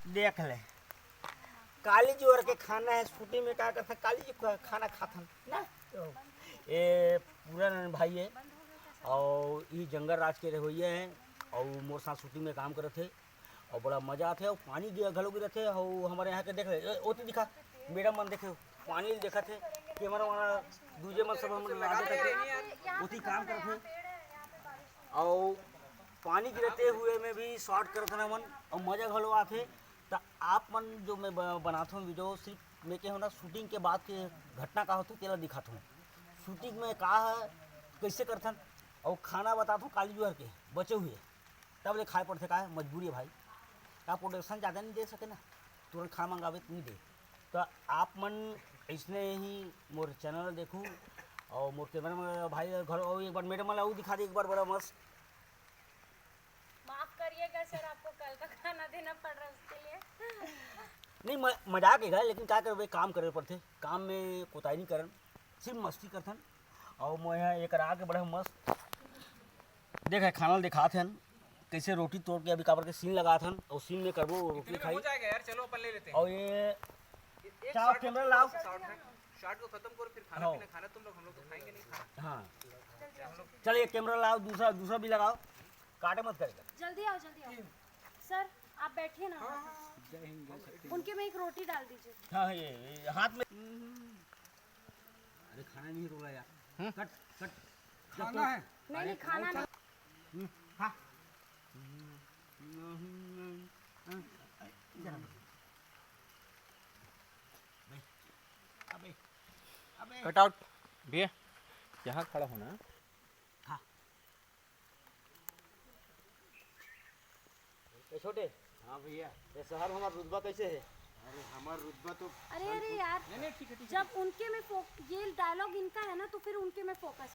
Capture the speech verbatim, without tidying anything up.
देख ले, काली जुवर के खाना है, छुट्टी में का करथे, काली जी का खाना खाथन ना। ए पूरन भाई है, और ई जंगल राज के रहोइया है, और मोर साथ छुट्टी में काम करत है, और बड़ा मजा आथे, और पानी गिर घलो गिरत है, और हमारे यहाँ के देख ले, ए, ओती दिखा, मैडम मन देखे, पानी देखत है, कैमरा वाला दूजे मन सब हमन राजा करके ओती काम करत है, और पानी गिरते हुए में भी शॉट करत है मन, और मजा घलो आथे। त आप मन जो मैं ब-, बनात हूँ वीडियो, सिर्फ मैं के हूँ ना, शूटिंग के बाद के घटना का होथे, तेला दिखात हूँ। शूटिंग में का है, कैसे करथन, और खाना बतात हूँ काली जुवर के बचे हुए, तब ले खाए पड़थे, का है, मजबूरी है भाई। का प्रोडक्शन ज़्यादा नहीं दे सके ना, तुरंत खाना मंगावे तो नहीं दे। तो आप मन ऐसने ही मोर चैनल देखू, और मोर कैमरा में भाई घर, और एक बार मैडम वाला वो दिखा दे एक बार, बड़ा मस्त। माफ करिएगा सर, आपको कल का खाना देना पड़ रहा है उसके लिए। नहीं, म-, मजाक है, लेकिन का करबे, काम करे पड़थे, काम में कोताही नहीं करन, सिर्फ मस्ती करथन। और मैं यहाँ एक आके बड़ा मस्त देख है, खाना ल दिखात हन, कैसे रोटी तोड़ के अभी काबर के सीन लगात हन, और सीन में करबो रोटी कितने में खाई। हो जाएगा यार? चलो अपन ले लेते हैं। और ये एक, एक क्या shot कैमरा खत्म लाओ? करो, shot है। Shot को खत्म करो, फिर खाना हाँ। पीना खाना तुम लोग, हम लोग तो खाएंगे नहीं खाना। हाँ, हम लोग चल, ये कैमरा लाओ, दूसरा, दूसरा भी लगाओ, काटे मत करेगा। जल्दी आओ, जल्दी आओ। सर, आप बैठिए ना। हाँ, हाँ, हाँ। उनके में एक रोटी डाल दीजिए। हाँ, ये, ये हाथ में। अरे खाना नहीं रोला यार। हम्म। कट, कट। खाना है। नहीं, नहीं, खाना नहीं। हम्म, हाँ। इधर आ। अबे, अबे, अबे। कट आउट। भैया, यहाँ खड़ा होना। हाँ। ए छोटे। हाँ भैया। ए शहर में हमार रुतबा कैसे है? अरे हमार रुतबा तो अरे, अरे यार, नहीं, नहीं, ठीक है, ठीक है। जब उनके में फोक-, ये डायलॉग इनका है ना, तो फिर उनके में फोकस